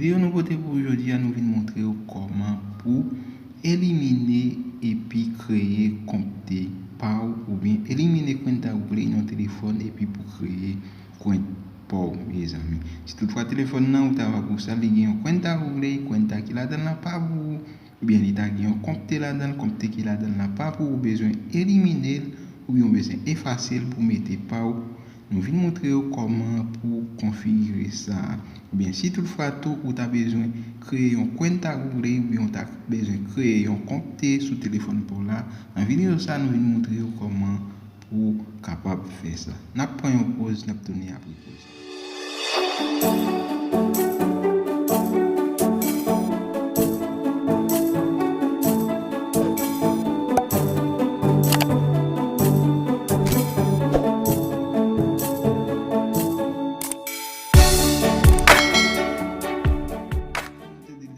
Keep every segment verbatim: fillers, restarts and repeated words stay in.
Videyo nou pote pou ou jodi a, nou vin montre w kòman pou elimine epi kreye kont pa w oubyen elimine kwenta Google nan telefòn epi pou kreye kwent pa w, mezanmi. Si toutfwa telefòn nan ou ta va pou sa, li gen yon kwenta Google, kwenta ki ladan l la pa pou ou, oubyen li ta gen yon kont ladan l, kont ki ladan l la pa pou ou, ou bezwen elimine l, oubyen ou bezwen efase l pou mete pa w. Nou vin montre w kòman pou konfigire sa. Oubyen si toutfwa tou ou ta bezwen kreye yon kwenta Google, oubyen ou ta bezwen kreye yon kont sou telefòn pa w la, nan videyo sa nou vin montre w kòman pou w kapab fè sa. N ap pran yon poz, n ap tounen apre poz.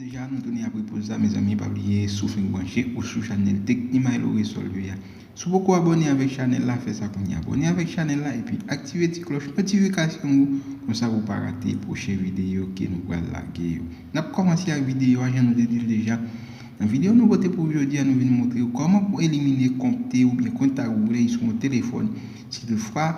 Deja, nou tounen apre poz la, mezanmi, pa bliye, si w fenk branche, ou sou chanèl Tech Imilo Resolve a. Si w poko abòne avèk chanèl la, fè sa kounye a. Abòne avèk chanèl la epi aktive ti klòch notifikasyon ou, konsa pou w pa rate pwochen videyo ke nou pral lage yo. N ap kòmanse ak videyo a, jan nou te di l deja. Nan videyo nou pote pou ou jodi a, nou vin montre w kòman pou elimine kont oubyen kwenta Google sou yon telefòn. Si toutfwa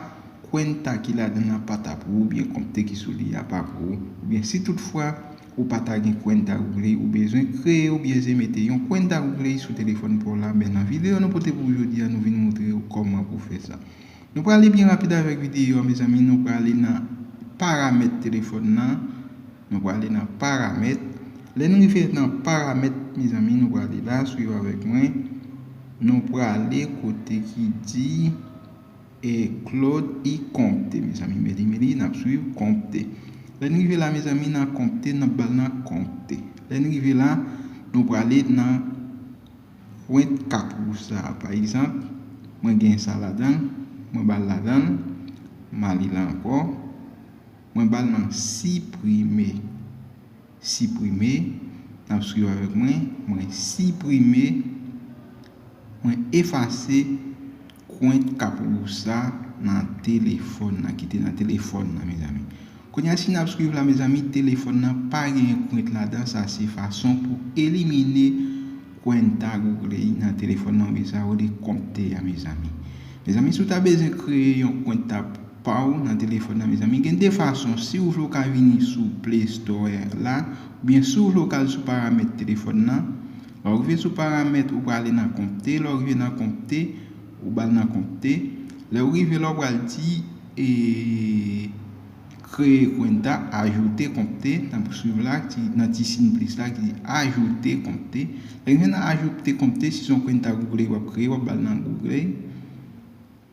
kwenta ki ladan l la pa ta pou ou, oubyen kont ki sou li a pa pou ou, oubyen si toutfwa ou pa ta gen kwenta Google, ou bezwen kreye oubyen se mete yon kwenta Google sou telefòn pa w la, men nan videyo nou pote pou ou jodi a, nou vin montre w kòman pou fè sa. Nou prale byen rapid avèk videyo a, mezanmi, nou prale nan paramèt telefòn nan, nou prale nan paramèt. Lè n rive nan paramèt, mezanmi, nou prale la, swiv avèk mwen. Nou prale kote ki di e Claude i konpte, mezanmi, meli, meli, n ap swiv konpte. Lè n rive la, mezanmi, nan konpte, n ap ba l nan konpte. Lè n rive la, nou prale nan kwent Kapou sa. Pa egzanp, mwen gen sa ladan l, mwen ba l ladan l, m ale la ankò, mwen ba l nan siprime. Siprime, n ap swiv avèk mwen, mwen siprime, mwen efase kwent Kapou sa nan telefòn nan, ki te nan telefòn nan, mezanmi. Kounye a, si n ap swiv la, mezanmi, telefòn nan pa gen kwent ladan, sa se fason pou elimine kwenta Google nan telefòn nan, oubyen sa yo rele konpte a, mezanmi. Mezanmi, si w ta bezwen kreye yon kwenta pa w nan telefòn nan, mezanmi, gen de fason. Si w vle w ka vini sou Play Store la, oubyen si w vle w ka al sou paramèt telefòn nan, lè w rive sou paramèt, ou prale nan konpte, lè w rive nan konpte, ou ba l nan konpte. Lè w rive la, ou pral di, e, kreye kwenta, ajoute konpte, n ap swiv la, ki nan ti siy plis la ki di ajoute konpte. Lè w rive nan ajoute konpte, si se yon kwenta Google w ap kreye, w ap ba l nan Google.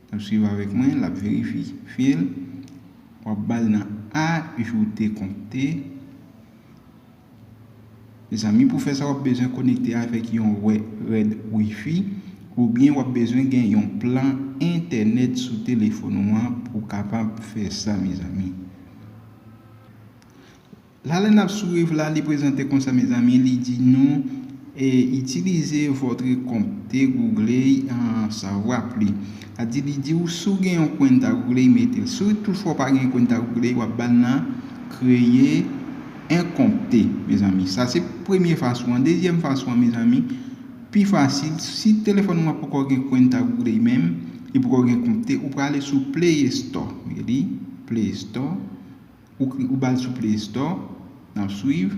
N ap swiv avèk mwen, l ap verifye l. W ap ba l nan ajoute konpte. Mezanmi, pou fè sa, w ap bezwen konekte avèk yon rè-, rèd wifi, oubyen w ap bezwen gen yon plan entènèt sou telefòn ou an pou w kapab fè sa, mezanmi. La, lè n ap swiv la, li prezante konsa, mezanmi, li di nou, e, utiliser votre compte Google en savoir plus. Sa di, li di w, si w gen yon kwenta Google, mete l. Si w toutfwa w pa gen kwenta Google, w ap ba l nan kreye en konpte, mezanmi. Sa se premye fason an. Dezyèm fason an, mezanmi, pi fasil, si telefòn ou an poko gen kwenta Google menm, li poko gen konpte, ou prale sou Play Store. Gade, Play Store. Ou kli-, ou ba l sou Play Store, n ap swiv.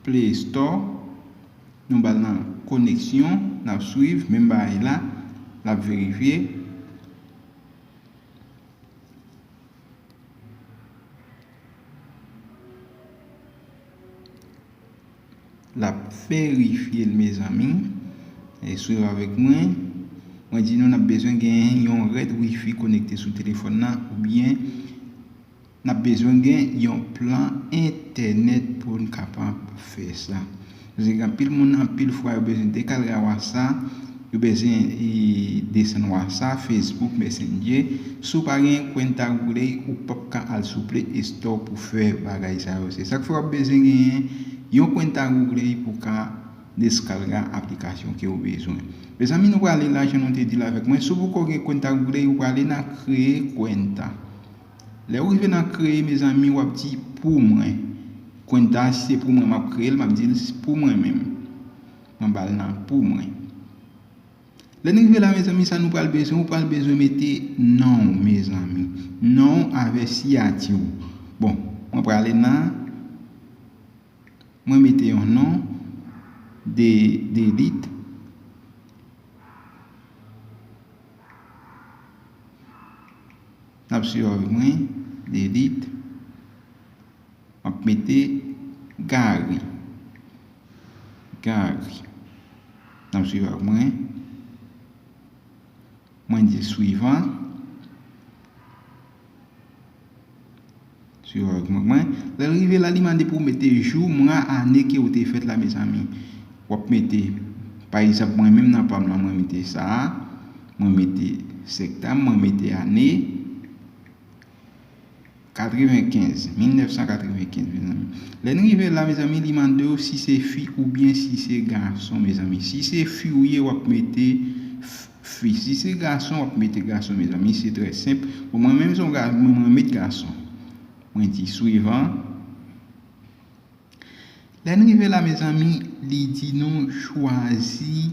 Play Store, nou ba l nan koneksyon, n ap swiv, menm bagay la, l ap verifye. L ap verifye l, mezanmi. E swiv avèk mwen. Mwen di nou, n ap bezwen gen yon rèd wifi konekte sou telefòn nan, oubyen n ap bezwen gen yon plan entènèt pou n kapab fè sa. Paske gen anpil moun, anpil fwa, yo bezwen dekalre a WhatsApp, yo bezwen, e, desann WhatsApp, Facebook, Messenger. Si w pa gen kwenta Google, ou p ap ka al sou Play Store pou fè bagay sa yo. Se sa k fè w ap bezwen genyen yon kwenta Google pou ka deskalga aplikasyon ke w bezwen. Mezanmi, nou prale la, jan nou te di l avèk mwen. Si w poko gen kwenta Google, ou prale nan kreye kwenta. Lè w rive nan kreye, mezanmi, w ap di pou mwen. Kwenta, si se pou mwen m ap kreye l, m ap di l pou mwen menm. Mwen ba l nan pou mwen. Lè n rive la, mezanmi, sa nou pral bezwen, ou pral bezwen mete non w, mezanmi. Non w avè siyati w. Bon, mwen prale nan, mwen mete yon non, de, Delite. N ap swiv avèk mwen, Delite. M ap mete Gary. Gary. N ap swiv ak mwen. Mwen di swivan. Swiv ak mwen. Lè l rive la, li mande pou w mete jou, mwa, ane ke ou te fèt la, mezanmi. W ap mete, pa egzanp, mwen menm nan pa m lan, mwen mete sa a. Mwen mete sèktanm, mwen mete ane. Katrevenkenz, mil nèf san katrevenkenz, mezanmi. Lè n rive la, mezanmi, li mande w si se fi oubyen si se gason, mezanmi. Si se fi ou ye, w ap mete f-, fi. Si se gason, w ap mete gason, mezanmi. Se trè senp. Bon, mwen menm, se yon ga-, mwen, mwen met gason. Mwen di swivan. Lè n rive la, mezanmi, li di nou chwazi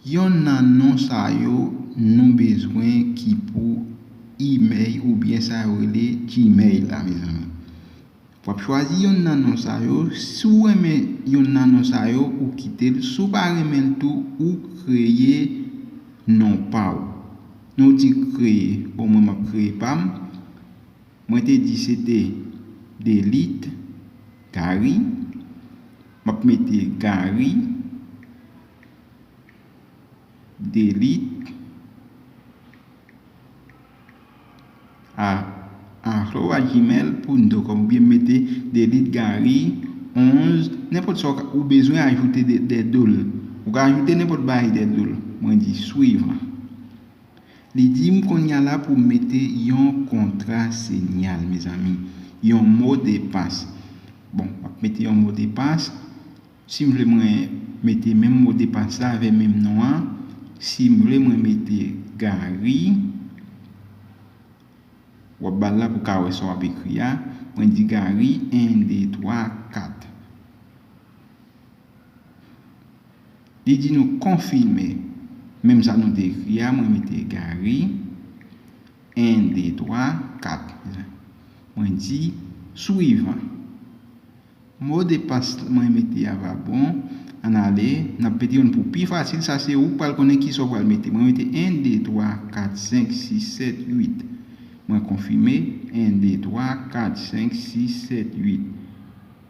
yonn nan non sa yo nou bezwen ki pou imèl oubyen sa yo rele Gmail la, mezanmi. W ap chwazi yonn nan non sa yo. Si w renmen yonn nan non sa yo, ou kite l. Si w pa renmen l tou, ou kreye non pa w. Nou di kreye. Bon, mwen, m ap kreye pa m. Mwen te di se te Delite Gary. M ap mete Gary, Delite, a, arobaz gmail ponto com, oubyen mete Delite Gary onz, nenpòt sa w ka, ou bezwen ajoute de, dèdou l. Ou ka ajoute nenpòt bagay dèdou l. Mwen di swivan. Li di m kounye a la pou m mete yon kontra sinyal, mezanmi. Yon mo de pas. Bon, m ap mete yon mo de pas. Si m vle mwen mete menm mo de pas la avè menm non an. Si m vle mwen mete Gary. W ap ba l la pou w ka wè sa w ap ekri a. Mwen di Gary, en, de, twa, kat. Li di nou konfime. Menm sa nou te ekri a, mwen mete Gary, en, de, twa, kat. Mwen di swivan. Mo de pas mwen mete a pa bon. Ann ale, n ap mete youn pou pi fasil, sa se ou k pral konnen kisa w pral mete. Mwen mete en, de, twa, kat, senk, sis, sèt, uit. Mwen konfime, en, de, twa, kat, senk, sis, sèt, uit.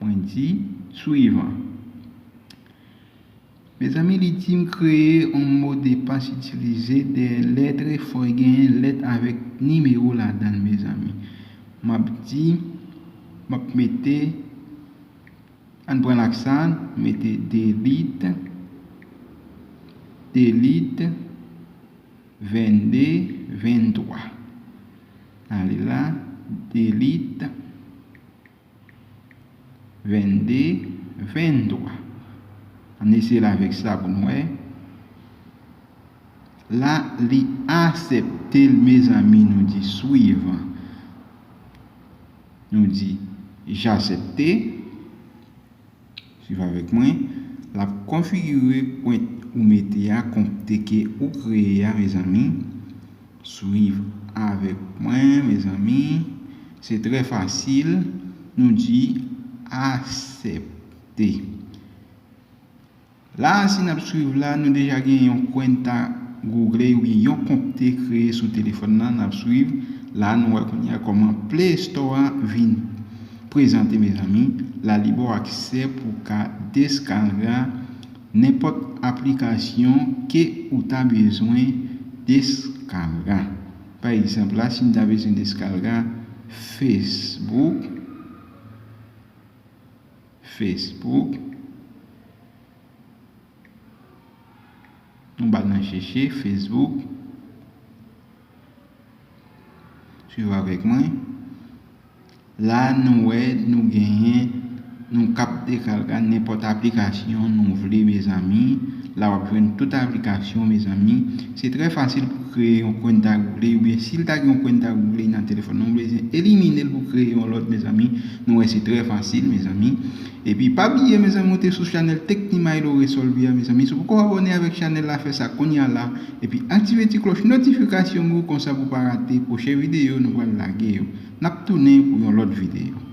Mwen di swivan. Mezanmi, li di m kreye yon mo de pas, itilize de lèt, fò genyen lèt avèk nimewo ladan l, mezanmi. M ap di, m ap mete, ann pran l ak sa, mete Delite, Delite, vennde, venntwa. Ale la, Delite, vennde, venntwa. Ann eseye l avèk sa pou n wè. La, li aksepte l, mezanmi, nou di swivan. Nou di j'accepte. Swiv avèk mwen. L ap konfigire pwent ou mete a, konpte ke ou kreye a, mezanmi. Swiv avèk mwen, mezanmi. Se trè fasil. Nou di aksepte. La, si n ap swiv la, nou deja gen yon kwenta Google oubyen yon konpte kreye sou telefòn nan, n ap swiv. La, nou wè kounye a kòman Play Store a vin prezante, mezanmi. La, li ba w aksè pou w ka deskarga nenpòt aplikasyon ke ou ta bezwen deskarga. Pa egzanp, la, si m ta bezwen deskarga Facebook, Facebook, nou ba l nan chèche, Facebook. Swiv avèk mwen. La, nou wè, nou genyen Nou kab dekalga nenpòt aplikasyon nou vle, mezanmi. La w ap jwenn tout aplikasyon, mezanmi. Se trè fasil pou kreye yon kwenta Google, oubyen si l ta gen yon kwenta Google nan telefòn nan, ou bezwen elimine l pou kreye yon lòt, mezanmi. Nou wè se trè fasil, mezanmi. Epi pa bliye, mezanmi, ou te sou chanèl Tecni Milo Resolvi a, mezanmi. Si w poko abòne avèk chanèl la, fè sa kounye a la. Epi aktive ti klòch notifikasyon pou konsa pou pa rate pwochen videyo nou pral lage yo. N ap tounen pou yon lòt videyo.